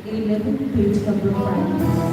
A11, page number 5.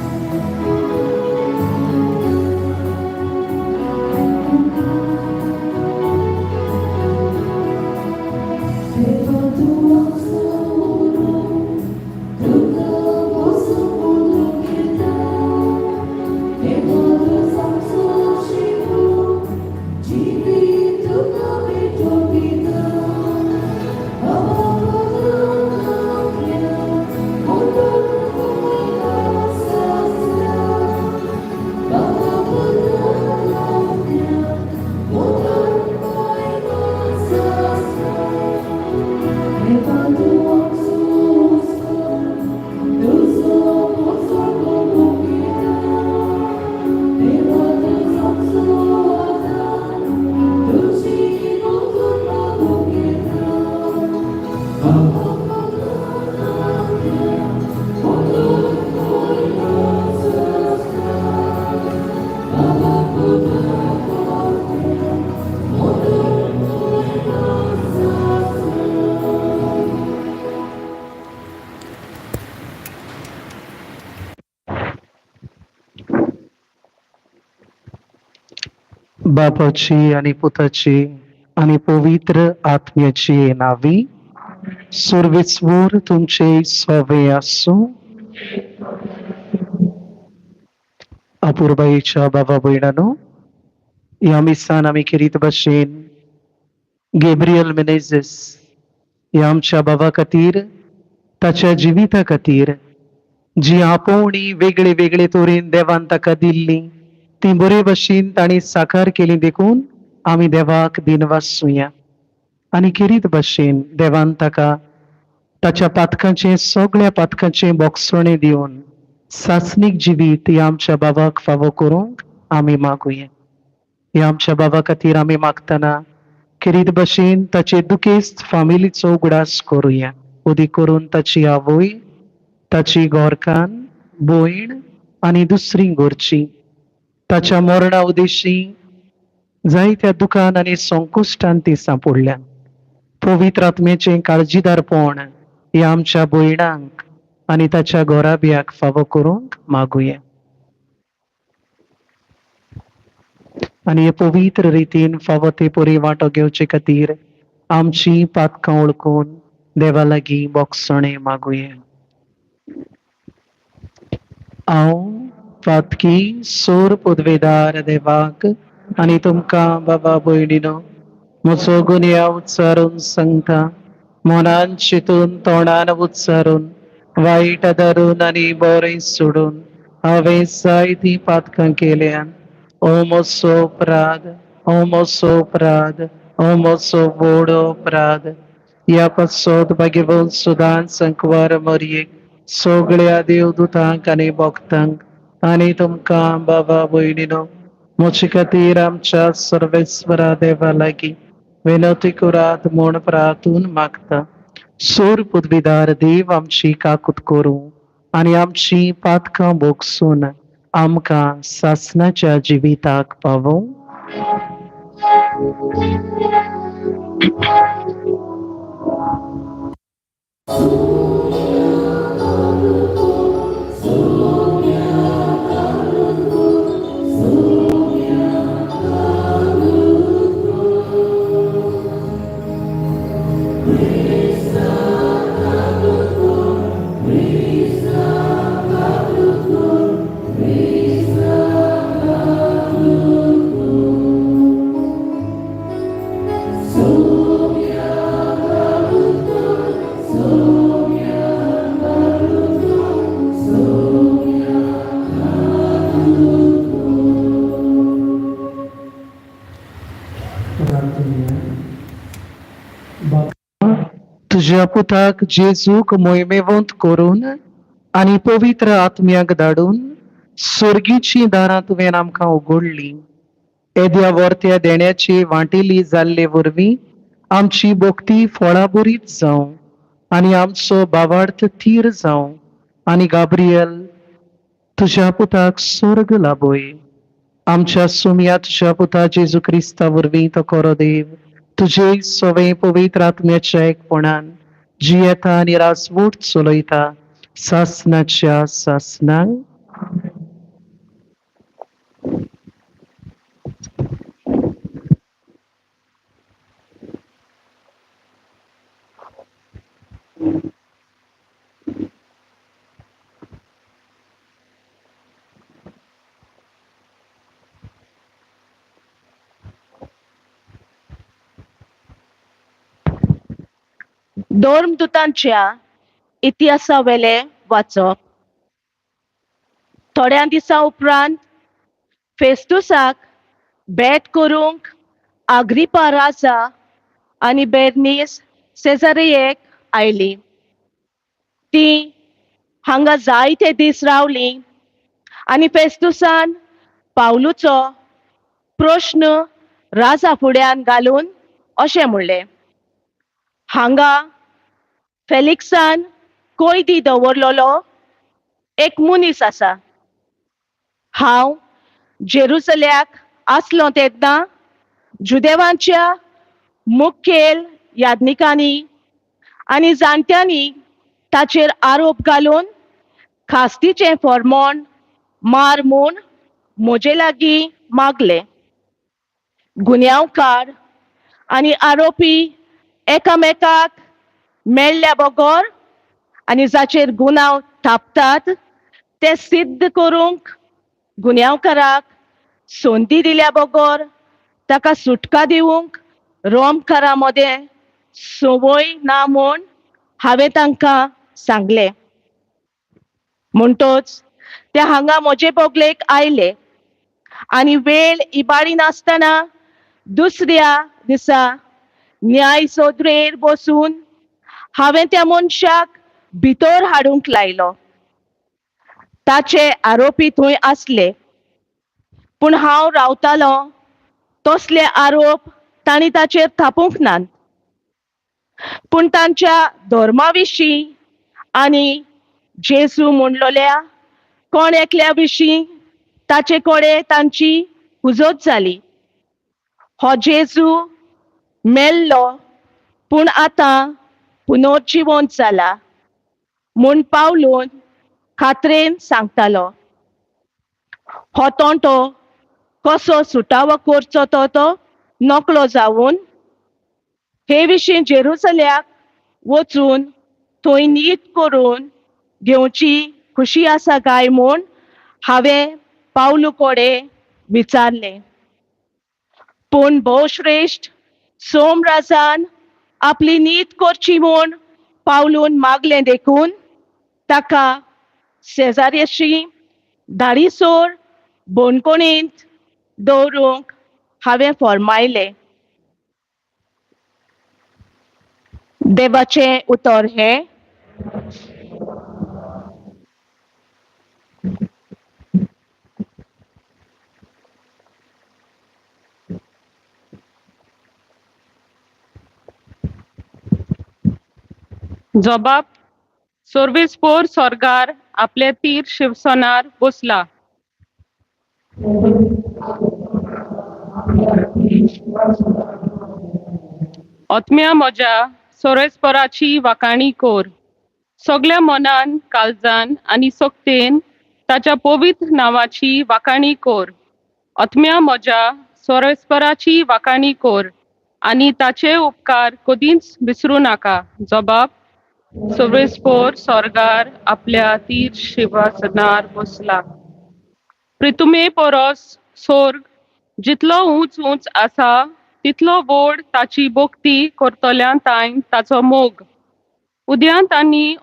बापाची आणि पुताची आणि पवित्र आत्म्याची नावी. सुर्वेस्वर तुमचे सवे आसूं. अपुर्बाईच्या बाबा भयणानो, ह्या मिसान आमी खेरीत भाशेन गेब्रियल मेनेझीस ह्या आमच्या बाबा खातीर, ताच्या जिविता खातीर जी आपोवणी वेगळे वेगळे तरेन देवान ताका दिल्ली ती बरे भशेन तांणी साकार केली देखून आमी देवाक दिनवासुया. आनी खेरीत भशेन देवान ताका ताच्या पातकांचें, सगळ्या पातकांचें बोगसणें दिवन सासणीक जिवीत ह्या आमच्या बाबाक फावो करूंक आमी मागुया. ह्या आमच्या बाबा खातीर आमी मागतना खेरीत भशेन ताचे दुखेस्त फामिलीचो उगडास करुया. उदी करून ताची आवय, ताची घरकान्न, भयण आनी दुसरी घरची. ताच्या मरणा उदेशी जायत्या दुखान आनी संकुश्टान ती सांपडल्या. पवित्र आत्म्याचें काळजीदारपण ह्या आमच्या भयणांक आनी ताच्या घराब्याक फावो करूंक मागुया. आनी हे पवित्र रितीन फावो ते परी वांटो घेवचे खातीर आमची पातकां वळखून देवा लागीं बोगसणें मागुया. हांव पातकी सोर पदवेदार देवाक आनी तुमकां बाबा भयणीनो म्हजो गुन्यांव उच्चारून सांगता. मनान चिंतून, तोंडान उच्चारून, वायट धरून आनी बरें सोडून हांवें जायतीं पातकां केल्यान. ओ म्हजो अपराध, ओ म्हजो अपराध, ओ म्हजो व्हड अपराध. ह्या पासत भाग्यवंत सुदान संकवार मरयेक, सगळ्या देवदूतांक आनी भक्तांक आनी तुमकां बाबा भयणीनो म्हजे खातीर आमच्या सर्वेस्वरा देवा लागीं विनवती करात म्हूण प्रार्थून मागता. सोर पदवीदार देव आमची काकूत करूं आनी आमची पातकां भोगसून आमकां सासणाच्या जिविताक पावोवं. तुज्या पुताक जेजूक मोहिमेवंत करून आनी पवित्र आत्म्याक धाडून सर्गीचीं दारां तुवें आमकां उगडलीं. येद्या वर्त्या देण्याची वांटेली जाल्ले वरवीं आमची भक्ती फळाबरीत जावं आनी आमचो भावार्थ थीर जावं. आनी गाब्रियल तुज्या पुताक स्वर्ग लाभय. आमच्या सुमया तुज्या पुता जेजू क्रिस्ता वरवीं तो खरो देव तुजे सवे पवित्र आत्म्याच्या एकपणान जियेता आनी राजवट चलयता सासनाच्या सासनाक. धर्मदूतांच्या इतिहासावेले वाचप. थोड्या दिसां उपरांत फेस्तुसाक भेट करूंक आग्रिपा राजा आनी बेर्नीस सेजारेयेक आयली. ती हांगा जायते दीस रावली आनी फेस्तुसान पावलूचो प्रश्न राजा फुड्यान घालून अशें म्हणलें, हांगा फेलिक्सान कोयदी दवरलेलो एक मनीस आसा. हांव जेरुसल्याक आसलो तेन्ना जुदेवांच्या मुखेल याज्ञिकांनी आनी जाणट्यांनी ताचेर आरोप घालून खास्तीचें फॉर्मोण मार म्हूण म्हजे लागीं मागलें. गुन्यांवकार आनी आरोपी एकामेकाक मेळ्ळ्या बगर आनी जाचेर गुन्यांव थापतात ते सिद्ध करूंक गुन्यांवकाराक संदी दिल्या बगर ताका सुटका दिवंक रोमकारा मदें संवय ना म्हूण हांवें तांकां सांगलें. म्हणटच ते हांगा म्हजे बगलेक आयले आनी वेळ इबाडी नासतना दुसऱ्या दिसा न्याय सोदरेर बसून हांवें त्या मनशाक भितर हाडूंक लायलो. ताचे आरोपी थंय आसले, पूण हांव रावतालो तसले आरोप तांणी ताचेर थापूंक नात, पूण तांच्या धर्मा विशीं आनी जेजू म्हणलोल्या कोण एकल्या विशीं ताचे कडेन तांची हुजत जाली. हो जेजू मेल्लो पूण आतां पुनर्जिवंत जाला म्हूण पावलून खात्रेन सांगतालो. हो तोंटो कसो सुटावो करचो तो तो नकळो जावन हे विशीं जेरुसल्याक वचून थंय नीत करून घेवची खुशी आसा काय म्हूण हांवें पावलू कडेन विचारलें. पूण भोवश्रेश्ठ सोमराजान आपली नीत करची म्हूण पावलून मागलें देखून ताका शेजाऱ्याशी धाडीसोर बणकोणींत दवरूंक हांवें फॉर्मायलें. देवाचें उतर हें. जबाब सर्वेस्पोर सोर्गार आपले तीर शिवसनार बसला. आत्म्या म्हज्या सोरेस्पराची वाखाणी कोर. सगल्या मनान, काळजान आनी सक्तेन ताच्या पवित्र नांवाची वाखाणी कोर. आत्म्या म्हज्या सोरेस्पराची वाखाणी कोर आनी ताचे उपकार कदींच विसरूं नाका. जबाब सर्वेस्पोर सोर्गार आपल्या तीर शिवासनार बसला. प्रितुमे परस सोर्ग जितलो ऊंच ऊंच आसा तितलो व्हड ताची भक्ती करतल्या तांय ताचो मोग. उद्यांत आनी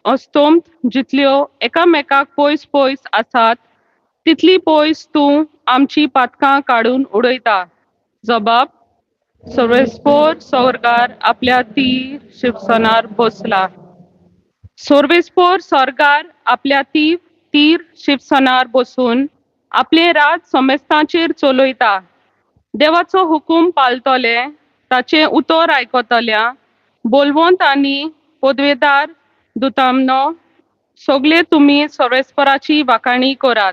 अस्तोंत जितल्यो एकामेकाक पयस पयस आसात तितली पयस तूं आमची पातकां काडून उडयता. जबाब सर्वेस्पोर सोर्गार आपल्या तीर शिवसनार बसला. सर्वेस्पोर सोर्गार आपल्या तीर शिवसनार बसून आपलें राज समेस्तांचेर चलयता. देवाचो हुकूम पाळटले, ताचें उतर आयकतल्या बोलवंत आनी पदवेदार दुतामनो सगळे तुमी सर्वेस्पराची वाखाणी करात.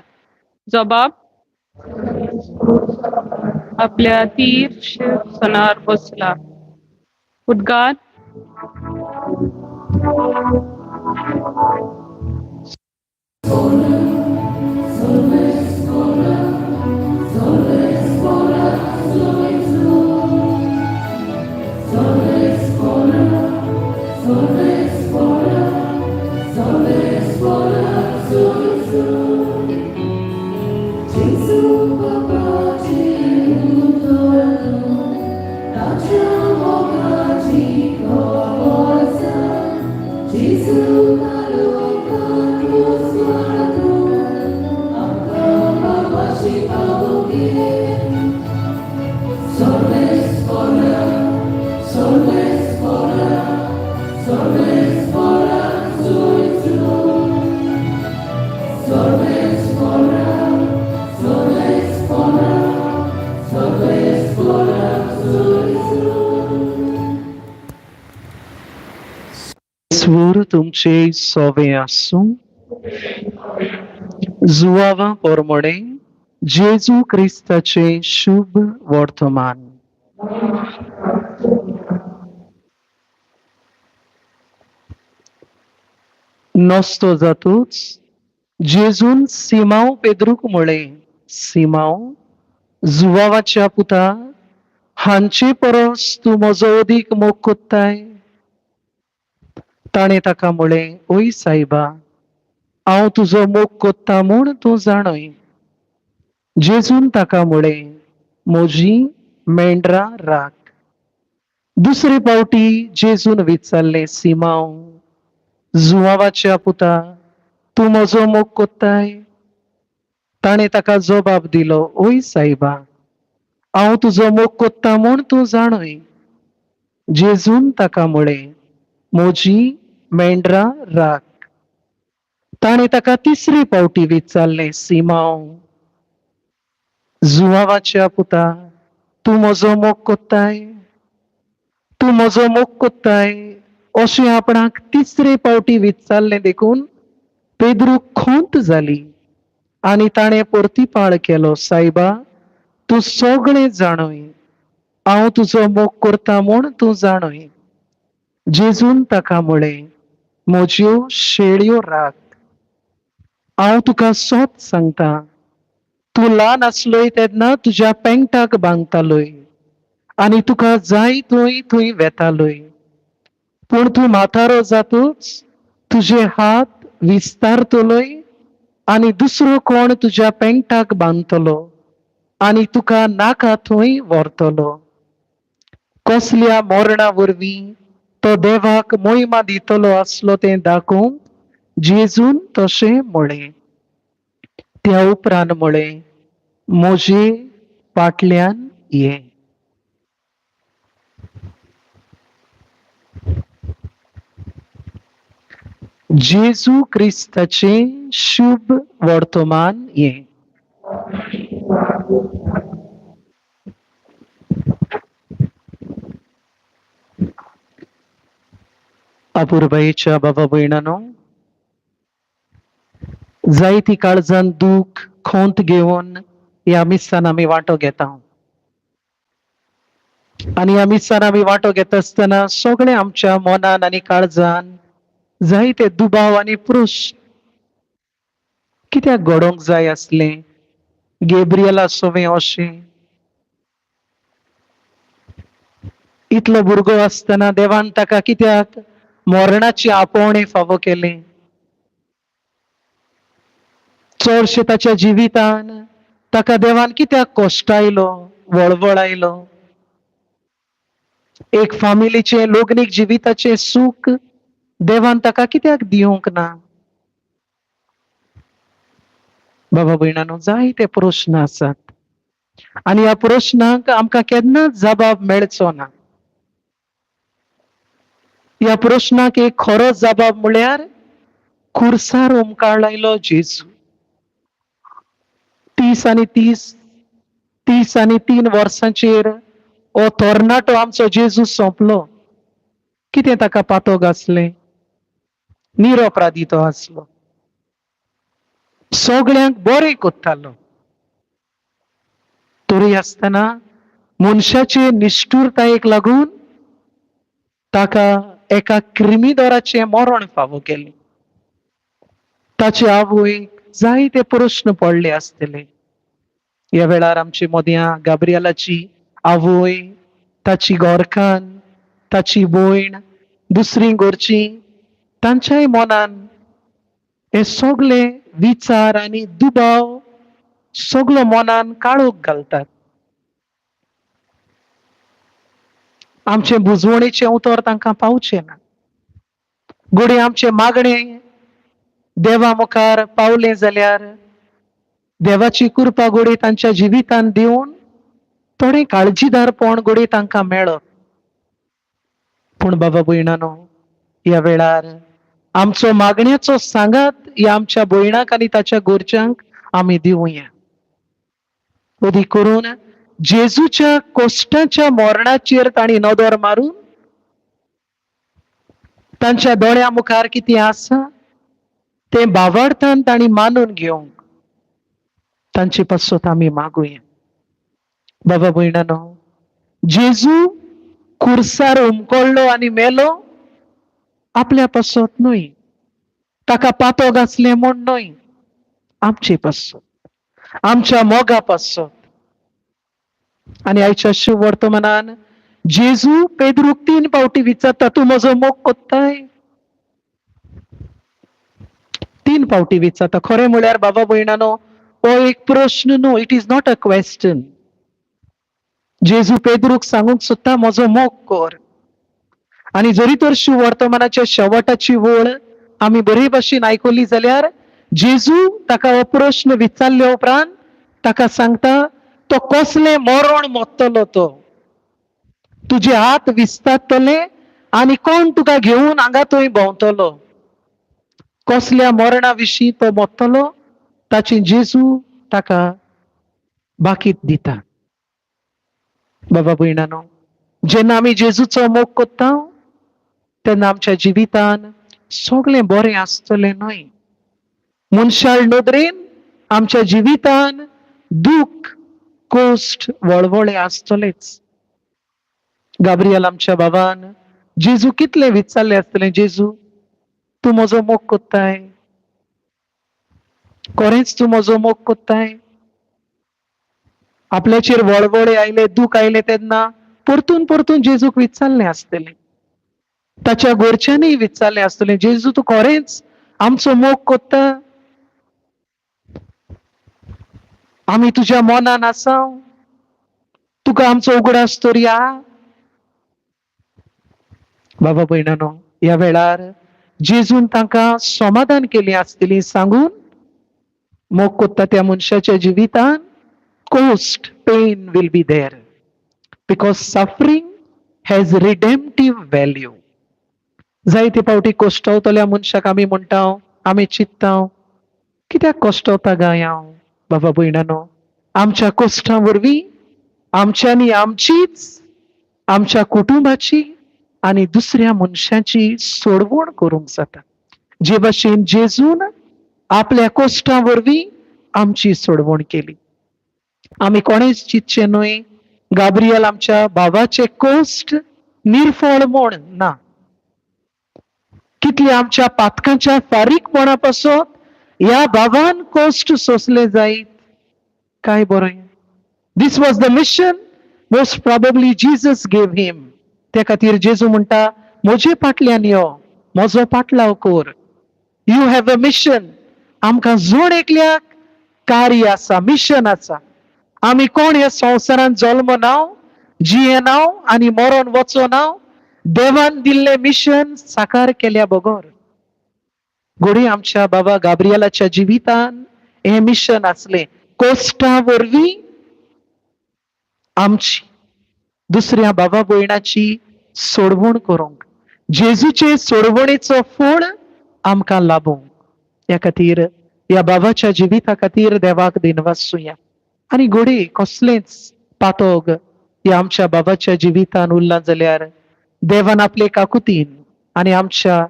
जबाब आपल्या तीर शिवसनार बसला. उद्गार. स्वर तुमचे सोवे आसूं. जुवावा पोरमोणे जेजू क्रिस्ताचे शुभ वर्तमान. नस्तो जातूच जेजून सिमांव पेद्रूक म्हळें, सिमांव जुवावाच्या पुता, हांचे परस तूं म्हजो अदीक मोग कोत्ताय? ताणें ताका म्हळें, ओय सायबा, हांव तुजो मोग कोत्ता म्हूण तूं जाणय. जेजून ताका म्हळें, म्हजी मेंढरां राख. दुसरे पावटी जेजून विचारलें, सिमांव, जुवावाच्या पुता, तूं म्हजो मोग कोत्ताय? ताणें ताका जबाब दिलो, ओय सायबा, हांव तुजो मोग कोत्ता म्हूण तूं जाणय. जेजून ताका म्हळें, म्हजी मेंढरां राख. ताणें ताका तिसरे पावटी विचारलें, सिमांव, जुवावाच्या पुता, तूं म्हजो मोग कोत्ताय? तूं म्हजो मोग कोत्ताय? अशें आपणाक तिसरे पावटी विचारलें देखून पेद्रूक खोंत जाली आनी ताणें परतीपाळ केलो, सायबा, तूं सगळें जाणय, हांव तुजो मोग करता म्हूण तूं जाणय. जेजून ताका म्हळें, म्हज्यो शेळयो राख. हांव तुका सोत सांगता, तूं ल्हान आसलोय तेन्ना तुज्या पेंटाक बांदतालोय आनी तुका जाय थंय थंय वेतालोय, पूण तूं म्हातारो जातूच तुजे हात विस्तारतलोय आनी दुसरो कोण तुज्या पेंटाक बांदतलो आनी तुका नाका थंय व्हरतलो. कसल्या मरणा वरवीं तो देवाक मोहिमा दितलो आसलो तें दाखोवंक जेजून तशें म्हळें. त्या उपरांत म्हळें, म्हजे फाटल्यान ये. जेजू क्रिस्ताचें शुभ वर्तमान हें. अपुरबायेच्या बाबा भयणानो, जायती काळजान दूख खोंत घेवन ह्या मिसान आमी वांटो घेता आनी ह्या मिसान आमी वांटो घेता आसतना सगळे आमच्या मनान आनी काळजान जायते दुबाव आनी प्रश्न, कित्याक घडोवंक जाय आसलें गेब्रियला सोवें अशें? इतलो भुरगो आसतना देवान ताका कित्याक मरणाची आपोवणें फावो केलें? चडशे ताच्या जिवितान ताका देवान कित्याक कश्टायलो, वळवळायलो? एक फामिलीचें लग्नीक जिविताचें सूख देवान ताका कित्याक दिवंक ना? बाबा भयणानो, जायते प्रश्न आसात आनी ह्या प्रश्नांक आमकां केन्नाच जबाब मेळचो ना. ह्या प्रश्नाक एक खरो जबाब म्हळ्यार खुर्सार उमकाळायलो जेजू. 30 आनी 3 वर्सांचेर हो तरणाटो आमचो जेजू सोंपलो. कितें ताका पातोक आसलें? निरपराधी तो आसलो, सगळ्यांक बरें कोत्तालो. तरी आसतना मनशाचे निश्ठुरतायेक लागून ताका एका क्रिमिदोराचें मरण फावो केलें. ताचे आवयक जायते प्रश्न पडले आसतले. ह्या वेळार आमचे मोदयां गाब्रियलाची आवय, ताची गोरकान, ताची भयण, दुसरी घरची, तांच्याय मनान हे सगळे विचार आनी दुबाव सगलो मनान काळोख घालतात. आमचे बुजवणेचें उतर तांकां पावचें ना. घडये आमचें मागणें देवा मुखार पावलें जाल्यार देवाची कृपा घडये तांच्या जिवितान दिवन थोडें काळजीदारपण घडये तांकां मेळत. पूण बाबा भयणानो, ह्या वेळार आमचो मागण्याचो सांगात ह्या आमच्या भयणाक आनी ताच्या घरच्यांक आमी दिवया. अदीक करून जेजूच्या कश्टाच्या मरणाचेर तांणी नदर मारून तांच्या दोळ्या मुखार कितें आसा तें भावार्थान तांणी मानून घेवंक तांचे पासत आमी मागुया. बाबा भयणानो, जेजू खुर्सार उमकळ्ळो आनी मेलो आपल्या पासत न्हय, ताका पातोक आसलें म्हूण न्हय, आमचे पासत, आमच्या मोगा पासत. आनी आयच्या शुभवर्तमानान जेजू पेद्रूक 3 पावटी विचारता, तूं म्हजो मोग कोत्ताय? 3 पावटी विचारता. खरें म्हळ्यार बाबा भयणानो, हो एक प्रश्न न्हू, it is not a question. जेजू पेद्रूक सांगूंक सोदता म्हजो मोग कर. आनी जरी तर शुभवर्तमानाच्या शेवटाची वळ आमी बरे भाशेन आयकली जाल्यार जेजू ताका हो प्रश्न विचारल्या उपरांत ताका सांगता, तो कसलें मरण मोडटलो, तो तुजे हात विस्तारतले आनी कोण तुका घेवन हांगा थंय भोंवतलो. कसल्या मरणा विशीं तो मोडटलो ताची जेजू ताका बाकीत दिता. बाबा भयणानो, जेन्ना आमी जेजूचो मोग करता तेन्ना आमच्या जिवितान सगळें बरें आसतलें न्हय. मनशाळ नदरेन आमच्या जिवितान दुःख, कोश्ट, वळवळे आसतलेच. गाब्रियल आमच्या बाबान जेजू कितले विचारले आसतले, जेजू तूं म्हजो मोग कोत्ताय? खरेंच तूं म्हजो मोग कोत्ताय? आपल्याचेर वळवळे आयले, दूख आयले तेन्ना परतून परतून जेजूक विचारलें आसतलें. ताच्या घरच्यांनीय विचारलें आसतलें, जेजू तूं खरेंच आमचो मोग कोत्ता? आमी तुज्या मनान आसा? तुका आमचो उगडास तरी आ? बाबा भयणानो, ह्या वेळार जेजून तांकां समाधान केली आसतली सांगून मोग कोत्ता त्या मनशाच्या जिवितान cost, pain will be there because suffering has redemptive value. जायते फावटी कोश्टवतल्या मनशाक आमी म्हणटा, आमी चिंत्ता, कित्याक कोश्टवता गाय हांव? बाबा भयणानो, आमच्या कोश्टां वरवीं आमच्यांनी आमचीच, आमच्या कुटुंबाची आनी दुसऱ्या मनशाची सोडवण करूंक जाता. जे भाशेन जेजून आपल्या कोश्टां वरवीं आमची सोडवण केली. आमी कोणेच चिंतचें न्हय गाब्रियल आमच्या बाबाचे कोश्ट निर्फळ म्हूण ना. कितले आमच्या पातकांच्या फारीकपणा पासत ह्या बाबान कोश्ट सोंसले जायत, काय बरें. This was the mission most probably Jesus gave him. त्या खातीर जेजू म्हणटा, म्हजे फाटल्यान यो, म्हजो पाटलाव कर. You have a mission. आमकां जण एकल्याक कार्य आसा, मिशन आसा. आमी कोण ह्या संवसारांत जल्म नाव, जिये नाव आनी मरोन वचो नाव, देवान दिल्लें मिशन साकार केल्या बगर. घडये आमच्या बाबा गाब्रियलाच्या जिवितान हें मिशन आसलें, कोश्टा वरवीं आमची दुसऱ्या बाबा भयणाची सोडवण करूंक, जेजूचे सोडवणेचो फळ आमकां लाबूंक. ह्या खातीर ह्या बाबाच्या जिविता खातीर देवाक दिनवासुया. आनी घडये कसलेंच पातोग ह्या आमच्या बाबाच्या जिवितान उरलां जाल्यार देवान आपले काकुतीन आनी आमच्या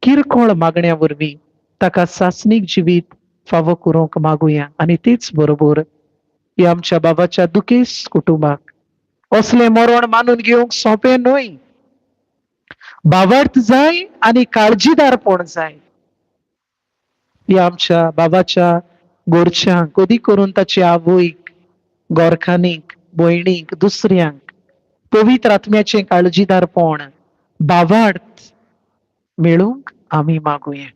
किरकोळ मागण्या वरवीं ताका सासणीक जिवीत फावो करूंक मागुया. आनी तेच बरोबर ह्या आमच्या बाबाच्या दुखेस्त कुटुंबाक असलें मरण मानून घेवंक सोंपें न्हय. भावार्थ जाय आनी काळजीदारपण जाय. ह्या आमच्या बाबाच्या गोरच्यांक, अदीक करून ताची आवयक, गोरखानीक, भयणीक, दुसऱ्यांक पवित्र आत्म्याचें काळजीदारपण, भावार्थ मेळूंक आमी मागुया.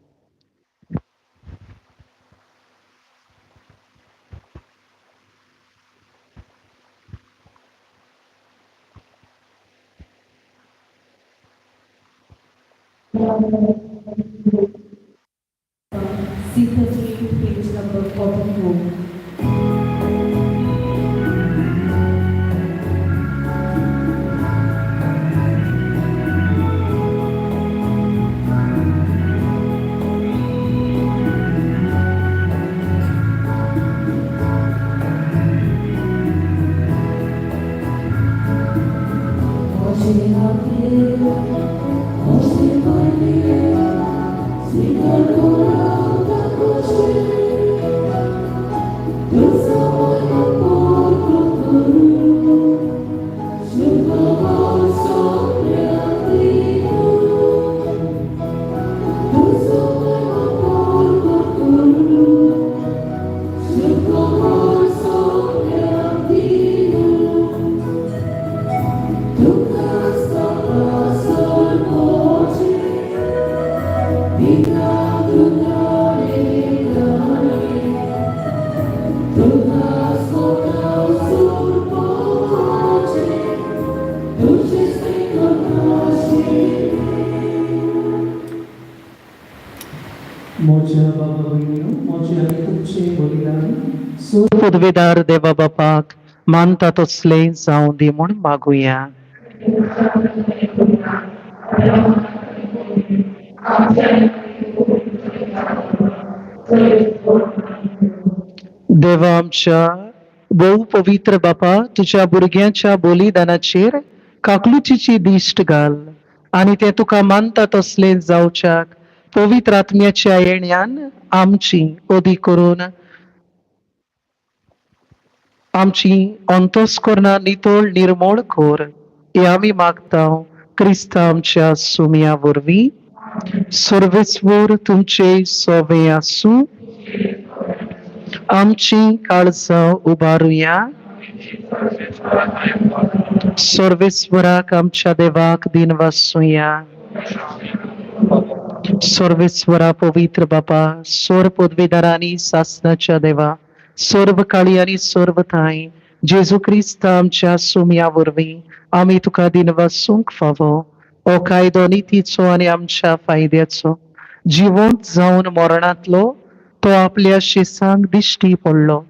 C13, page number 44. पदवेदार देवा बापाक मानता तसलें जावं दी म्हूण मागुया. देवा आमच्या भोव पवित्र बापा, तुज्या भुरग्यांच्या बलिदानाचेर काकलुचीची दिश्ट घाल आनी ते तुका मानता तसलें जावच्याक पवित्र आत्म्याच्या येण्यान आमची अदीक करून आमची अंतस्करणां नितळ निर्मळ कर, हे आमी मागता क्रिस्ता आमच्या सुमया वरवीं. सर्वेस्वर तुमचे सोवे आसूं. आमची काळजां उबारुया. सर्वेस्वराक आमच्या देवाक दिनवासुया. सर्वेस्वरा पवित्र बापा, स्वर पदवेदारांनी सासनाच्या देवा, सर्व काळी आनी सर्व ठांय जेजू क्रिस्त आमच्या सुमया वरवीं आमी तुका दिनवासूंक फावो. हो कायदो नितीचो आनी आमच्या फायद्याचो. जिवंत जावन मरणांतलो तो आपल्या शिसांक दिश्टी पडलो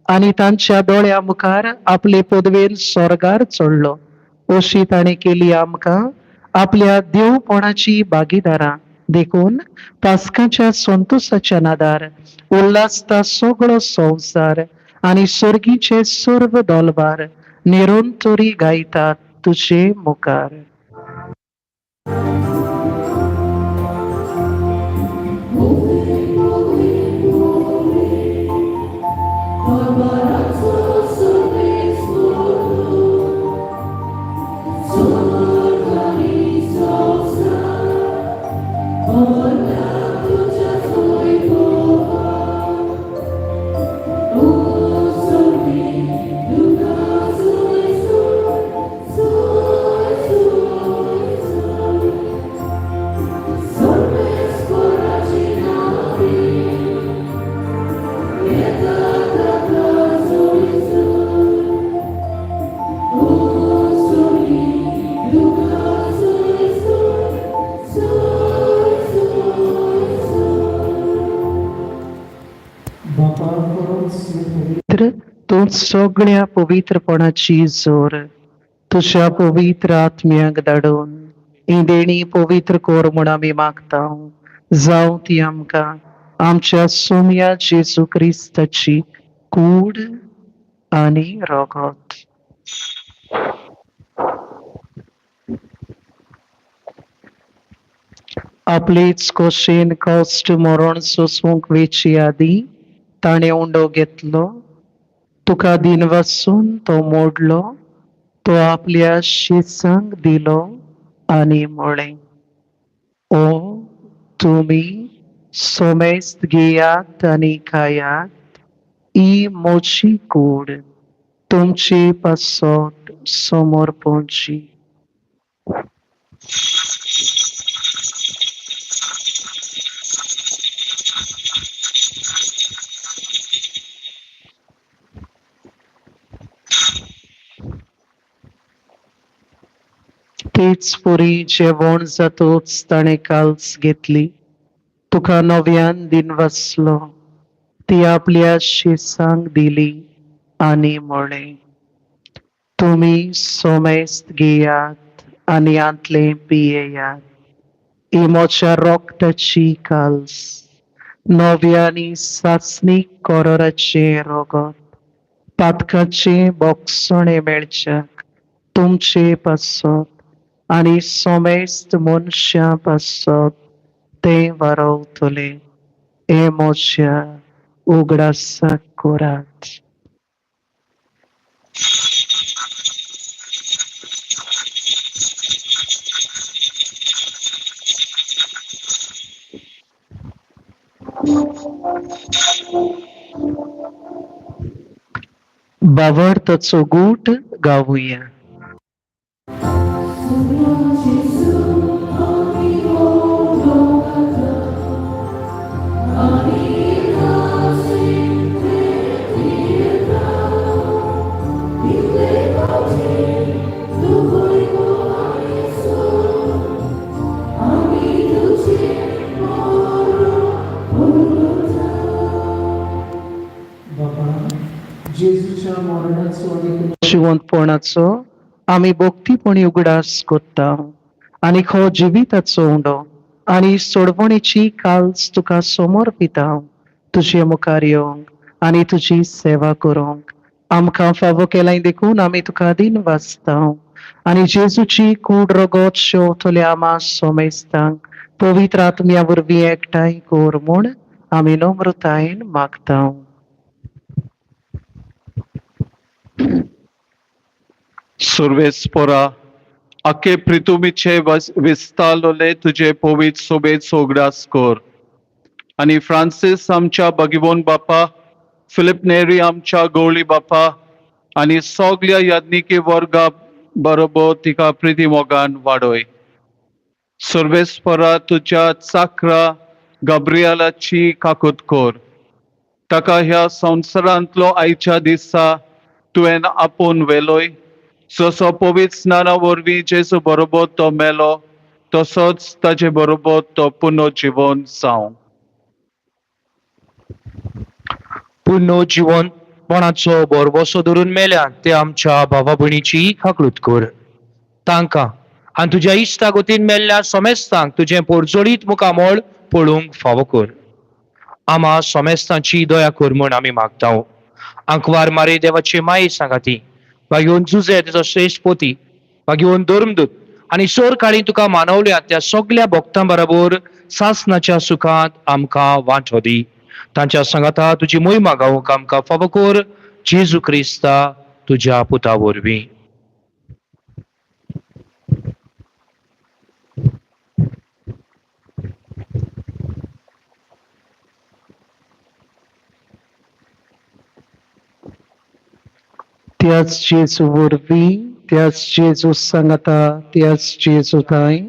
आनी तांच्या दोळ्या मुखार आपले पदवेर स्वर्गार चडलो. अशी ताणें केली आमकां आपल्या देवपणाची भागीदारां. देखून पास्काच्या संतोसाच्या नादार उल्हासता सगळो संवसार आनी सर्गीचे सर्व दोलबार निरंतरी गायतात तुजे मुखार. तूं सगळ्या पवित्रपणाची जोर तुज्या पवित्र आत्म्याक धाडून ही देणी पवित्र कर म्हूण आमी मागता. जावं ती आमकां आमच्या सोम्या जेजू क्रिस्ताची कूड आनी रगत. आपलेच कोशेन कश्ट मरण सोसूंक वेची आदी ताणें उंडो घेतलो, तुका दिनवासून तो मोडलो, तो आपल्या शिसांक दिलो आनी म्हळें, ओ तुमी सोमेस्त घेयात आनी खायात, ही म्हजी कूड तुमचे पासत समर्पणची. तेच पुरी जेवण जातोच ताणें काल्स घेतली, तुका नव्यान दिनवासलो, ती आपल्या शिसांक दिली आनी म्हळें, तुमी सोमेस्त घेयात आनी आंतलें पियेयात, ही म्हज्या रोगताची काल्स, नव्या आनी सासणीक कोरोराचें रगत, पातकाचें बोगसणें मेळच्याक तुमचे पासत आनी सोमेस्त मनशां पासत तें वारवतलें. हें म्हज्या उगडासाक करात. बावडताचो गूट गावया. बाबा, जिवंतपणाचो आमी भक्तीपणी उगडास करता आनी हो जिविताचो उंडो आनी सोडवणेची काल्स तुका समर्पिता. तुजे मुखार येवंक आनी तुजी सेवा करूंक आमकां फावो केलाय देखून आमी तुका दिन वाचता. आनी जेजूची कूड रगत शेवतल्या आमा सोमेस्तांक पवित्र आत्म्या वरवीं एकठांय कर म्हूण आमी नम्रतायेन मागता. सुर्वेस्पोरा आखे प्रितुमीचे विस्तारलोले तुजे पवित्र सोबेत सोगडास कर आनी फ्रांसीस आमच्या भगिवोन बापा, फिलिप नेरी आमच्या गवळी बापा आनी सगल्या याज्ञिकी वर्गा बरोबर तिका प्रिती मोगान वाडय. सुर्वेस्पोरा तुज्या चाकरा गब्रियालाची काकूत कर. ताका ह्या संवसारांतलो आयच्या दिसा तुवें आपोवन व्हेलोय. जसो पवित्र स्नाना वरवीं जेजू बरोबर तो मेलो तसोच ताजे बरोबर तो पुनर्जिवन जावं. पुनर्जिवनपणाचो भरवसो धरून मेल्या ते आमच्या भावा भयणीची खाकलूत कर. तांकां आनी तुज्या इश्टा गोतीन मेल्ल्या सोमेस्तांक तुजें पोरजोळीत मुखामळ पळोवंक फावो कर. आमा सोमेस्तांची दया कर म्हूण आमी मागता. आंकवार मारे देवाची माये सांगाती वागेवन जुजे तेजो श्रेश्ठ पोती वागेवन धर्मदूत आनी सोर काळी तुका मानवल्या त्या सगल्या भक्तां बरोबर सासनाच्या सुखांत आमकां वांटो दी. तांच्या सांगाता तुजी मोहिमा गावंक आमकां फावो कर जेजू क्रिस्ता तुज्या पुता वरवीं. त्याच जेजू वरवीं, त्याच जेजू सांगाता, त्याच जेजू थांय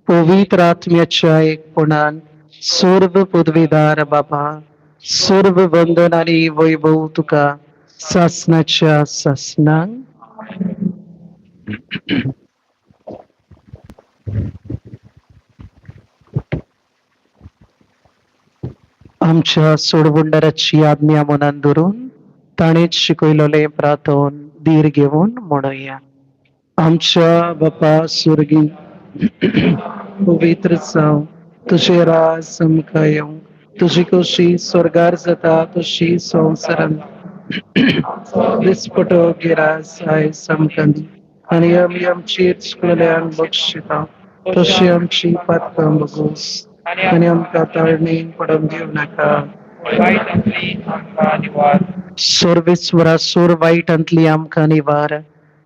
पवित्र आत्म्याच्या एकपणान सर्व पदवीदार बाबा, सर्व वंदन आनी वैभव तुका सासनाच्या सासनाक. आमच्या सोडवणदाराची आज्ञा मनान धरून ताणेच शिकयलेलें प्रार्थन धीर घेवन म्हणुया. आमच्या बापा सुर्गी, पवित्र जावं तुजें राज आमकां येवं, तुजी खोशी स्वर्गार जाता तशी संवसारांत. दिसपटो गिरास आयज आमकां दी आनी आमी आमची चुकलेल्यांक बक्षिता तशी आमची पातकां बगोस आनी आमकां ताळणेन पडोवन दिवं नाका. सर्वेस्वरा सोर वायटांतली आमकां निवार.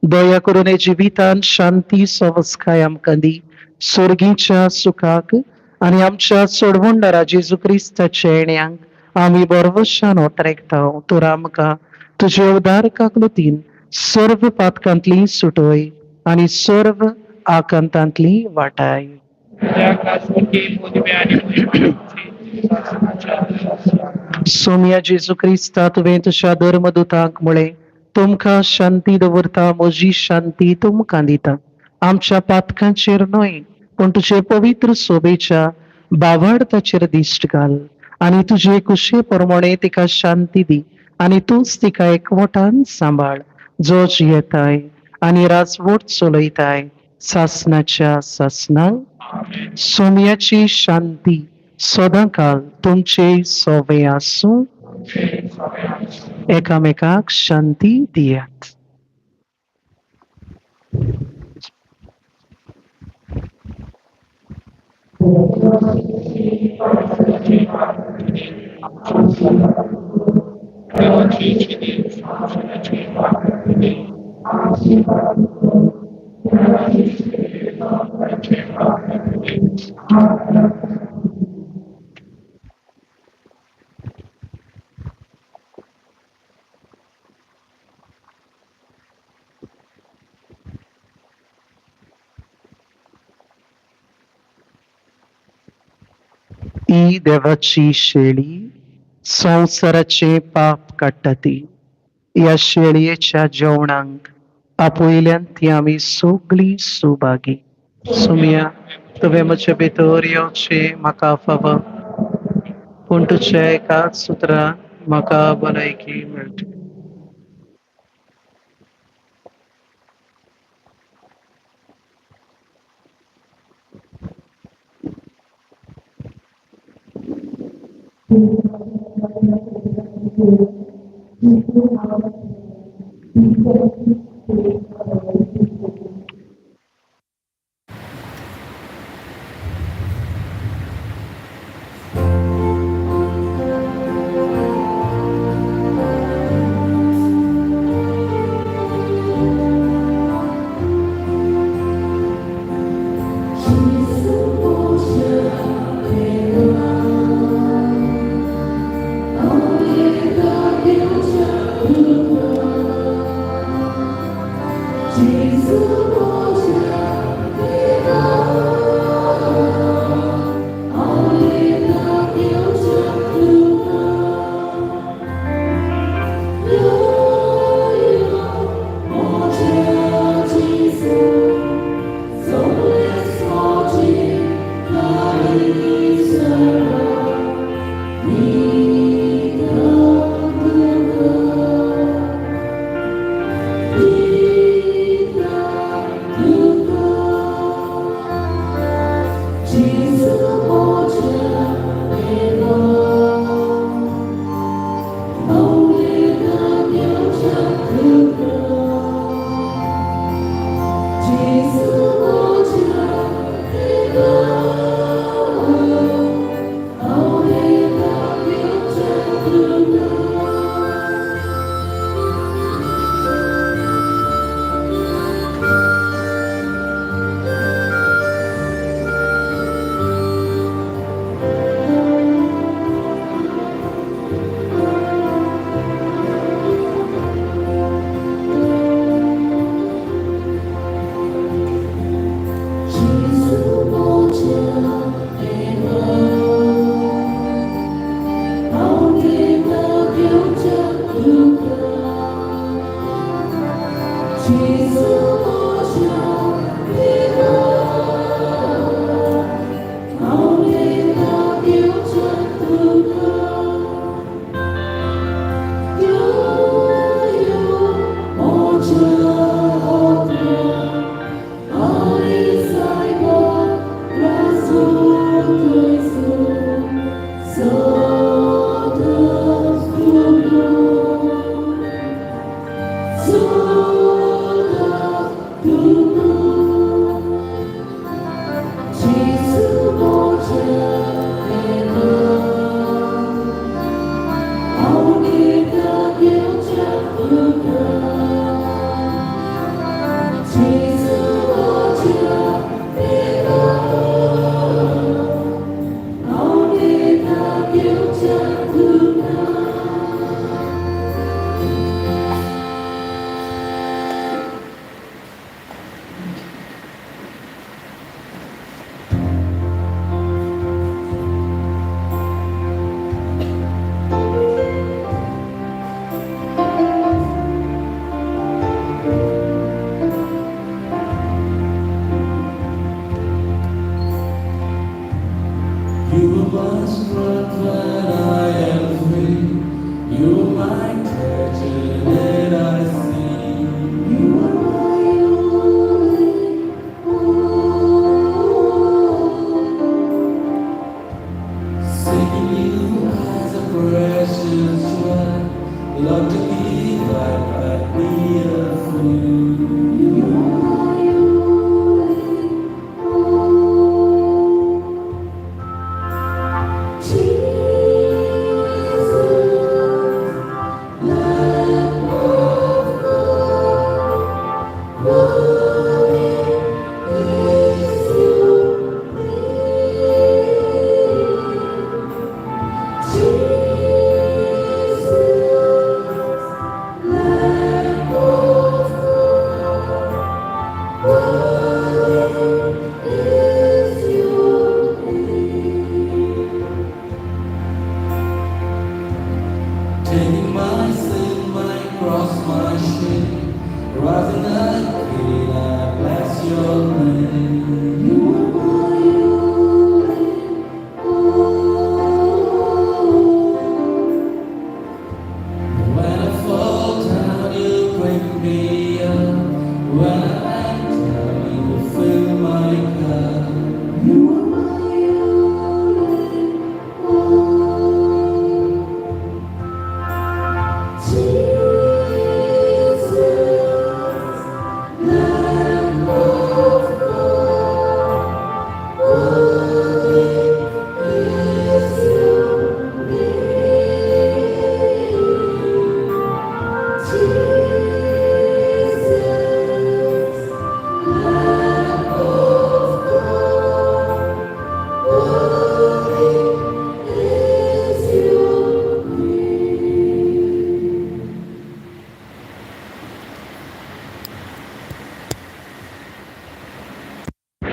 दया करून हे जिवितान शांती सवस्काय आमकां दी. सोर्गीच्या सुखाक आनी आमच्या सोडवणदारा जेजू क्रिस्ताच्या येण्यांक आमी बरवशान ओतरेकता. तर आमकां तुजे उदार काकलुतीन सर्व पातकांतली सुटोय आनी सर्व आकांतांतली वाटाय. सोम्या जेजू क्रिस्ता, तुवें तुज्या धर्मदुतांक म्हळें, तुमकां शांती दवरता, म्हजी शांती तुमकां दिता. आमच्या पातकांचेर न्हय पूण तुजे पवित्र सोबेच्या बावाडताचेर दिश्ट घाल आनी तुजे कुशे प्रमाणे तिका शांती दी आनी तूंच तिका एकवटान सांबाळ, जो जियेताय आनी राजवट चलयताय सासनाच्या सासनाक. सोम्याची शांती सदांकाल तुमचे सोवे आसूं. एकामेकाक शांती दियात. ही देवाची शेळी संवसाराचे पाप काडटा ती. ह्या शेळयेच्या जेवणाक आपयल्यान ती आमी सगळीं सुभागी. सुमया, तुवें म्हजे भितर येवचें म्हाका फावो, पूण तुज्या एकाच सुत्रान म्हाका भलायकी मेळटा. You are my only hope.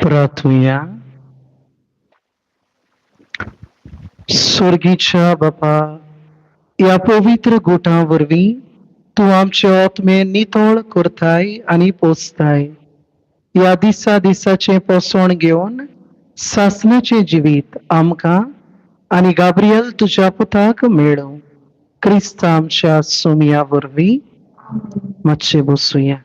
प्रार्थुया. स्वर्गीच्या बापा, ह्या पवित्र गुटां वरवीं तूं आमचे आत्मे नितळ करताय आनी पोसताय. ह्या दिसा दिसाचें पोसवण घेवन सासणाचें जिवीत आमकां आनी गाब्रियल तुज्या पुताक मेळूं, क्रिस्त आमच्या सोमया वरवीं. मातशें बसुया.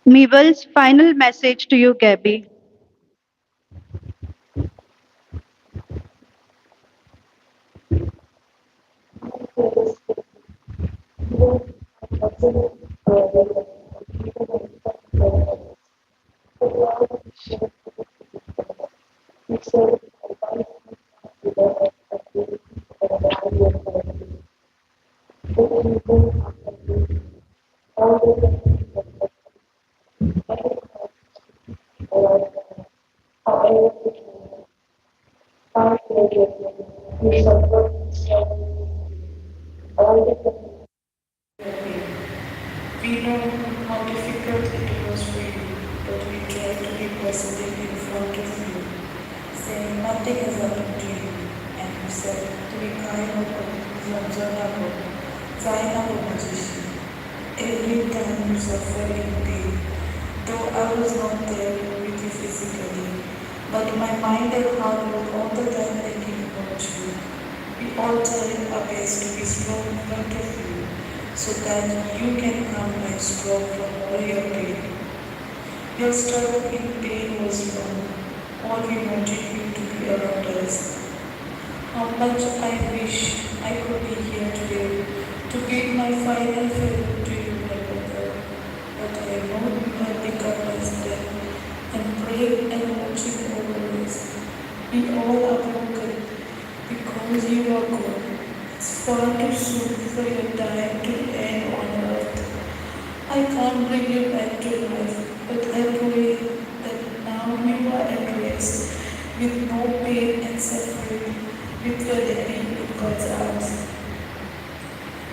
Mabel's final message to you, Gabby. We know how difficult it was for you, but we tried to be positive in front of you, saying nothing has happened to you. And you said, तुम्ही काय नको, समजू नको, जाय नको म्हजेशी. Every time you suffer in pain, though I was not there with you physically, but my mind and heart were all the time thinking about you. We all tried our best to be strong in front of you, so that you can come back strong from all your pain. Your struggle in pain was long. All we wanted you to be around us. How much I wish I could be here today to bid my final farewell to you, my brother. But I know you have become my strength and praying and watching over us. We all are broken because you are gone. It's far too soon for your time to end on earth. I can't bring you back to life, but I pray that now you are at rest with no pain and suffering with your daddy in God's arms.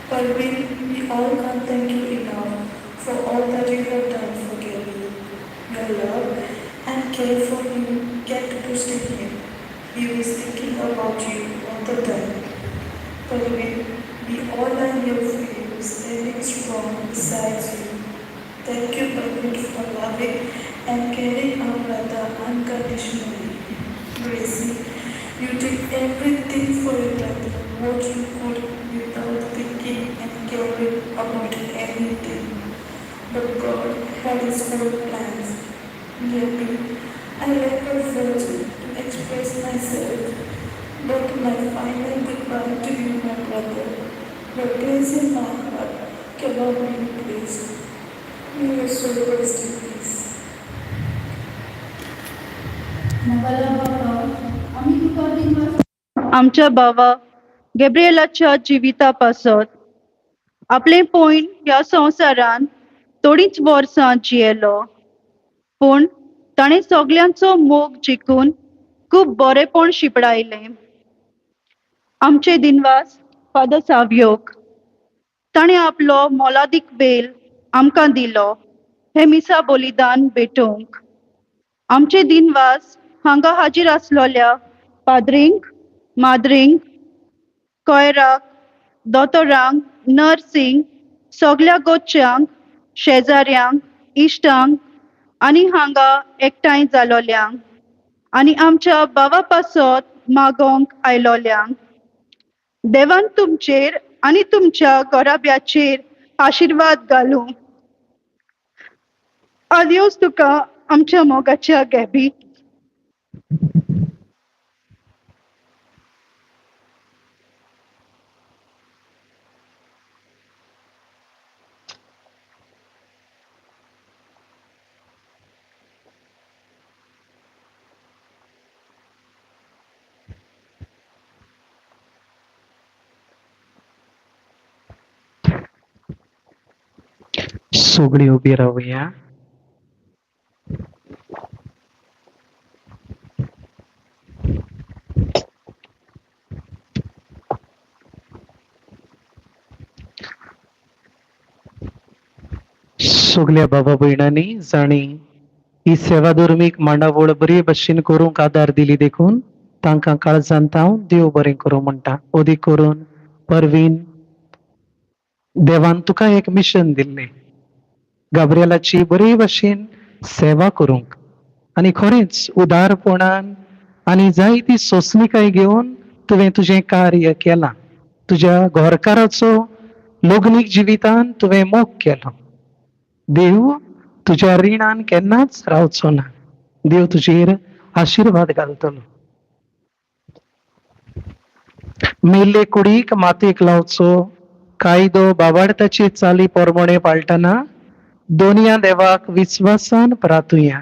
Parveen, we all can't thank you enough for all that you have done for Gabby. Your love and care for him kept boosting him. He was thinking about you all the time. Parveen, we all are here for you, standing strong beside you. Thank you, Parveen, for loving and caring our brother unconditionally. Gracie, you did everything for your brother, what you could without thinking and caring about anything. But God had His own plans. Gabby, I lack of words to express myself, but my final goodbye to you, my brother. Your place in my heart cannot be replaced. May your soul rest in peace. मोगाळा बापा, आमी तुका दिनवास आमच्या बाबा गॅब्रिएलाच्या जिविता पासत आपलें पयण ह्या संवसारांत थोडींच वर्सां जियेलो. पूण ताणें सगल्यांचो मोग जिखून खूब बरेपण शिंपडायलें. आमचे दिनवास फादर सावयोक. ताणें आपलो मोलादीक वेळ आमकां दिलो हें मिसा बलिदान भेटोवंक. आमचे दिनवास हांगा हाजीर आसलोल्या पाद्रींक, माद्रींक, कोयराक, दोतोरांक, नर्सींक, सगल्या गोच्यांक, शेजाऱ्यांक, इश्टांक आनी हांगा एकठांय जालोल्यांक आनी आमच्या भावा पासत मागोंक आयलोल्यांक. देवान तुमचेर आनी तुमच्या घराब्याचेर आशिर्वाद घालूं. आदियोस तुका आमच्या मोगाच्या गॅबी. सगळीं उबी रावया. सगल्या बाबा भयणांनी जांणी ही सेवा धर्मीक मांडावळ बरे भशेन करूंक आदार दिली देखून तांकां काळजांत हांव देव बरें करूं म्हणटा. अदीक करून परवीन, देवान तुका एक मिशन दिल्लें, गाब्रिएलाची बरे भशेन सेवा करूंक, आनी खरेंच उदारपणान आनी जायती सोंसणीकाय घेवन तुवें तुजें कार्य केलां. तुज्या घरकाराचो लग्नीक जिवितान तुवें मोग केलो. देव तुज्या रिणान केन्नाच रावचो ना. देव तुजेर आशिर्वाद घालतलो. मेल्ले कुडीक मातयेक लावचो कायदो बाबाडताची चाली पोरमोणे पाळटना दोनया देवाक विस्वासान प्रातुया.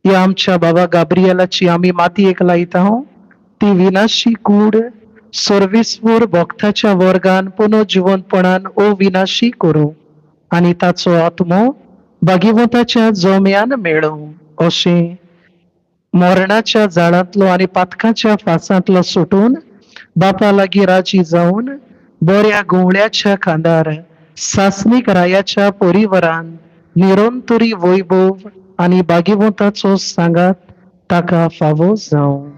ह्या आमच्या बाबा गाब्रियलाची आमी मातयेक लायता ती विनाशी कूड सर्वेस्वर भक्ताच्या वर्गान पुनर्जिवंतपणान अविनाशी करूं आनी ताचो आत्मो भागीवंताच्या जोम्यान मेळूं अशें मरणाच्या जाळांतलो आनी पातकाच्या फासांतलो सुटून बापा लागीं राजी जावन बऱ्या घुंवळ्याच्या खांदार सासणीक रायाच्या परिवारान निरंतरी वैभव आनी भागीवंताचो सांगात ताका फावो जावं.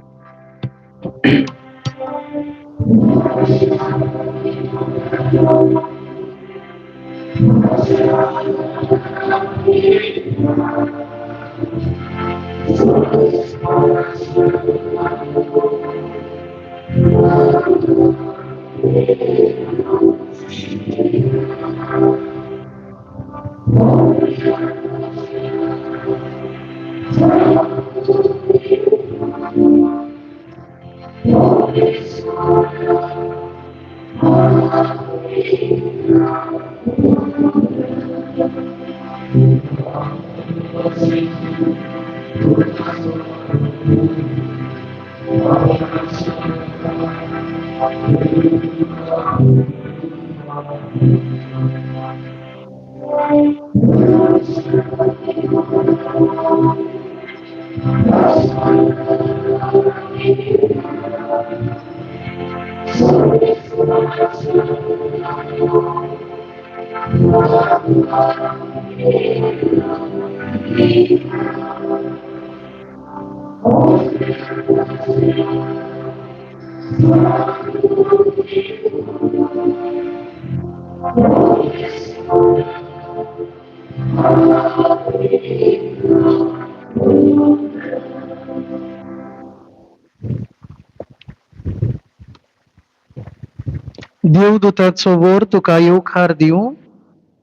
देवदूताचो वर तुका येवकार दिवं.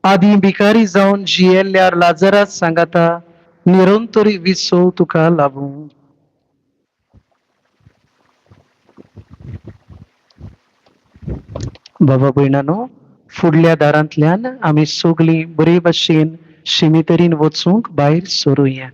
आदी भिकारी जावन जियेल्ल्या लाजरात सांगाता निरंतरी विसव तुका लाभूं. बाबा भयणानो, फुडल्या दारांतल्यान आमी सगळीं बरे भशेन शिमितरीन वचूंक भायर सरुया.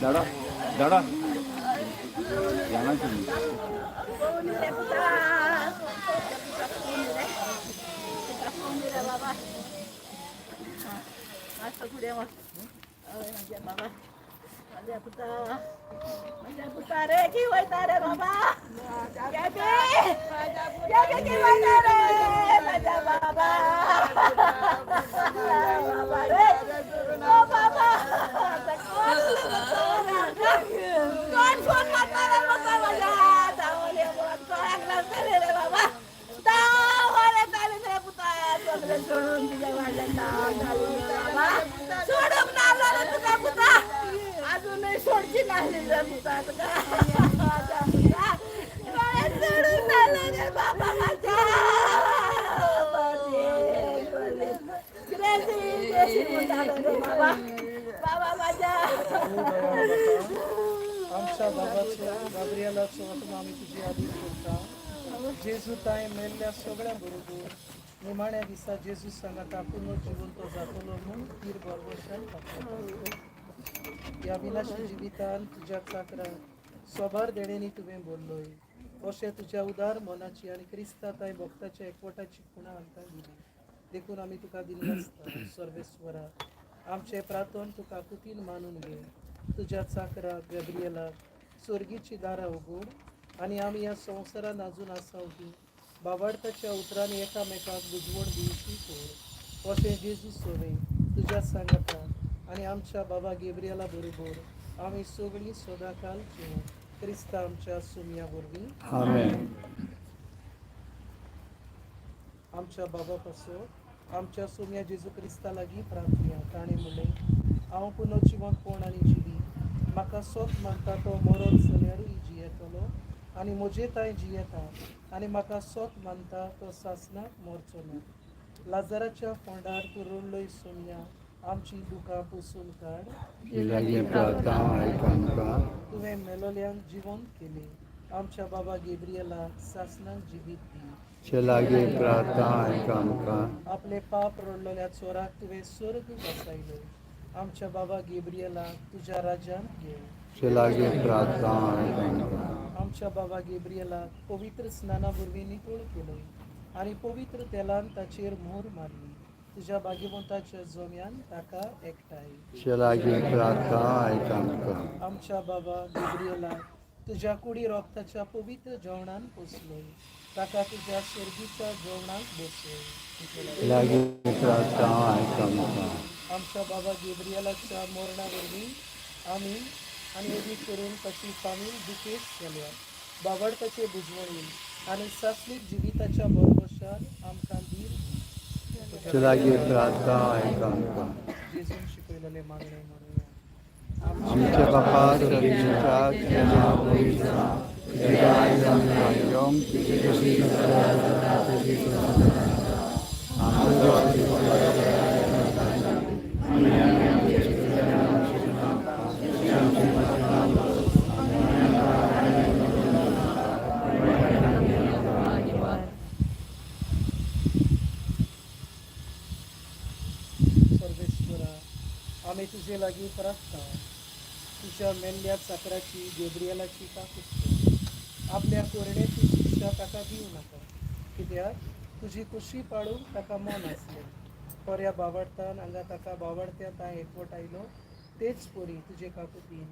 दादा दादा जाना आमच्या बाबाचो गाब्रियलाचो आत्मा आमी तुजी आदीन करता. जेजू तांय मेल्ल्या सगळ्या बरोबर निमाण्या दिसा जेजू सांगाता पुनर्जिवंत जातलो म्हूण तीर बरबशान दाखयता. ह्या विनाशी जिवितान तुज्या चाकराक सोबार देणेंनी तुवें बोल्लोय अशें तुज्या उदार मनाची आनी क्रिस्ता तांय भक्ताच्या एकवटाची खुणा आमकां दिली देखून आमी तुका दिनवासता. सर्वेस्वरा आमचें प्रार्थन तुका कुतीन मानून घे. तुज्या चाकराक गॅब्रियलाक स्वर्गीची दारां उगड आनी आमी ह्या संवसारान आजून आसा की बाबार्थाच्या उतरांनी एकामेकाक बुजवण दिवची कर अशें जेजू सोवे तुज्या सांगाता आनी आमच्या बाबा गेब्रियला बरोबर आमी सगळीं सदांकाल जिवूं क्रिस्ता आमच्या सुमया वरवीं. आमेन. आमच्या बाबा पासून आमच्या सुमया जेजू क्रिस्ता लागीं प्रार्थना. ताणें म्हणलें, हांव पुनर्जिवंतपण आनी जिवी, म्हाका सोत मानता तो मरत जाल्यारूय जियेतलो आनी म्हजे तांय जियेता आनी म्हाका सोत मानता तो सासणाक मरचो ना. लाजाराच्या फोंडार तूं रडलोय सोमया, आमची दुकां पुसून काड. तुवें मेलोल्यांक जिवंत केलें. आमच्या बाबा गेब्रियलाक सासणाक जिवीत दी. आपले पाप रडलोल्या चोराक तुवें स्वर्ग बसायलो. आमच्या बाबा गेब्रियलाक तुज्या राज्यांत घे. आमच्या बाबा गेब्रियलाक पवित्र स्नाना वरवीं नितळ केलो आनी पवित्र तेलान ताचेर मोहर मारली. तुज्या भाग्यवंताच्या जोम्यान ताका एकठांय. आमच्या बाबा गेब्रियलाक तुज्या कुडी रोगताच्या पवित्र जेवणान पोसलोय. ताका तुज्या स्वर्गीच्या जेवणाक बसय. आमच्या बाबा गेब्रियलाच्या मरणा वरवीं आमी आनी अदीक करून ताची फामील दुखेस्त जाल्या बाबडताचे बुजवणीन आनी सासणीक जिविताच्या बरबशान आमकां धीर दी. जेजून शिकयलेलें मागणें म्हणुया. आमच्या बापा स्वर्गीच्या तुजें नांव पवित्र जावं, तुजें राज्य येवं, तुजी खुशी जाता तशी सर्वेश्वरा आमी तुजे लागीं प्रार्थना. तुज्या मेल्ल्या चाकराची गेब्रियलाची काकूट कर. आपल्या कोरणेची शिक्षा ताका दिवं नाका, कित्याक तुजी कुशी पाळूंक ताका मन आसलें. बऱ्या बावडतान हांगा ताका बावडत्या तांय एकवट आयलो तेच परी तुजे काकुतीन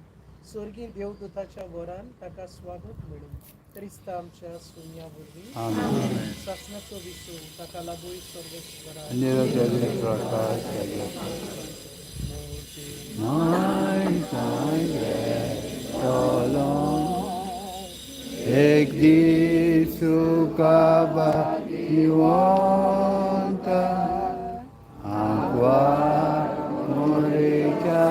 स्वर्गीय देवदूताच्या वरान ताका स्वागत मेळूं. क्रिस्ता आमच्या सुमया वरवीं. सासणाचो विसू ताका लागूय सर्वेश्वरा. एक दीस तुका भाग्यवंत आंकवार मोरेच्या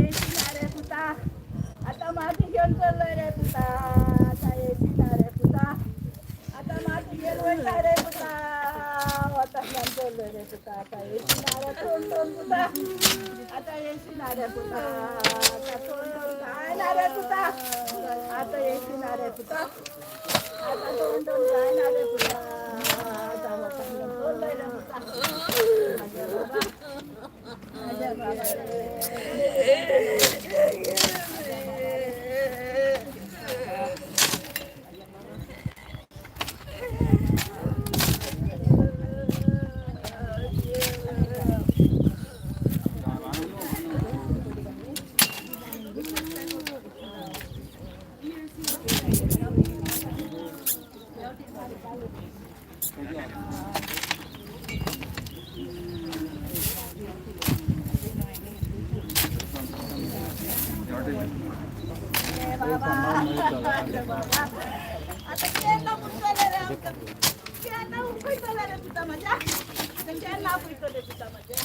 एसी ना रे पुता. आतां माती घेवन चल्लोय रे पुता. आतां एसी ना रे पुता. आतां माती घेवन वयता रे पुता. वता घेवन चल्लोय रे पुता. आतां एसी ना रे तोंड तोंड पुता. आतां एसी ना रे पुता. आतां तोंड तोंड काय ना रे पुता. आतां एसी ना रे पुता. आतां तोंड तोंड काय ना रे पुता. आतां वता घेवन चल्लोय रे पुता. माझ्या बाबा, माझ्या बाबा रे. आता केन्ना उठतले रे आमकां? केन्ना उठयतले रे पुता म्हज्या? केन्ना उठयतले पुता म्हज्या?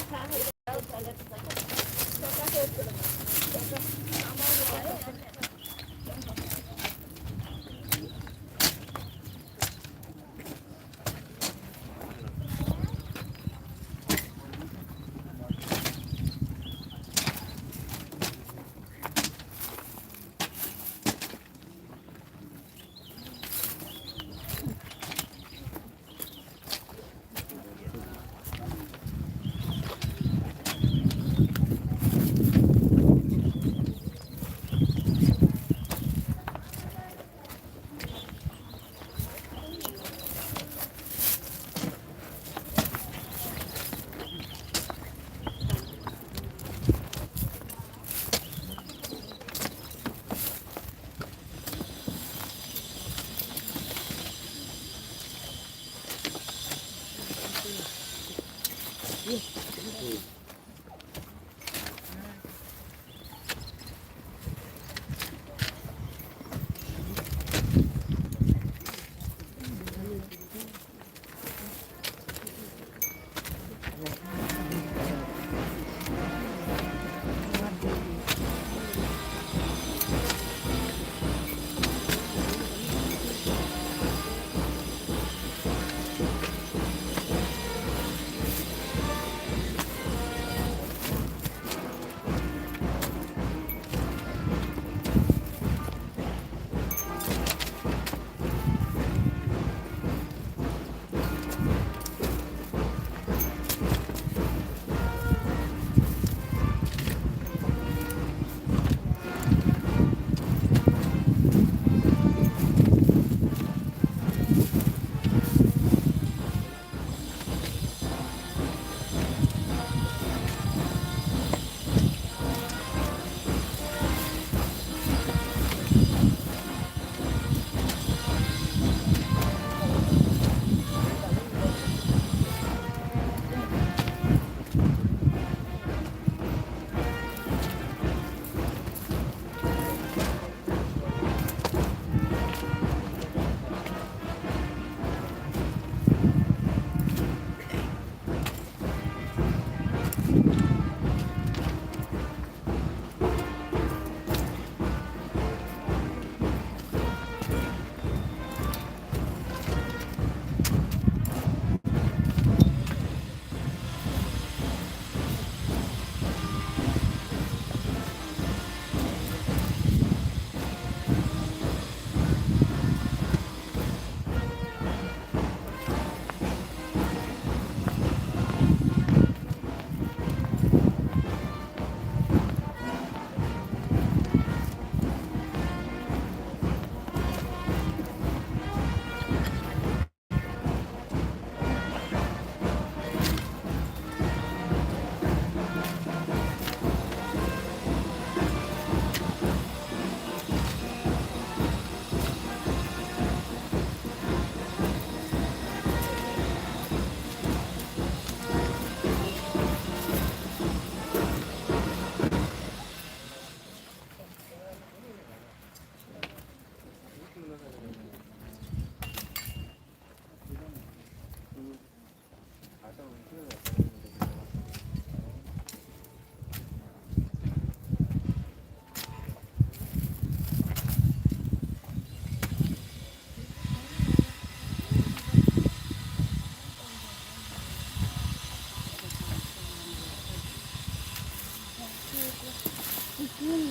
Mama.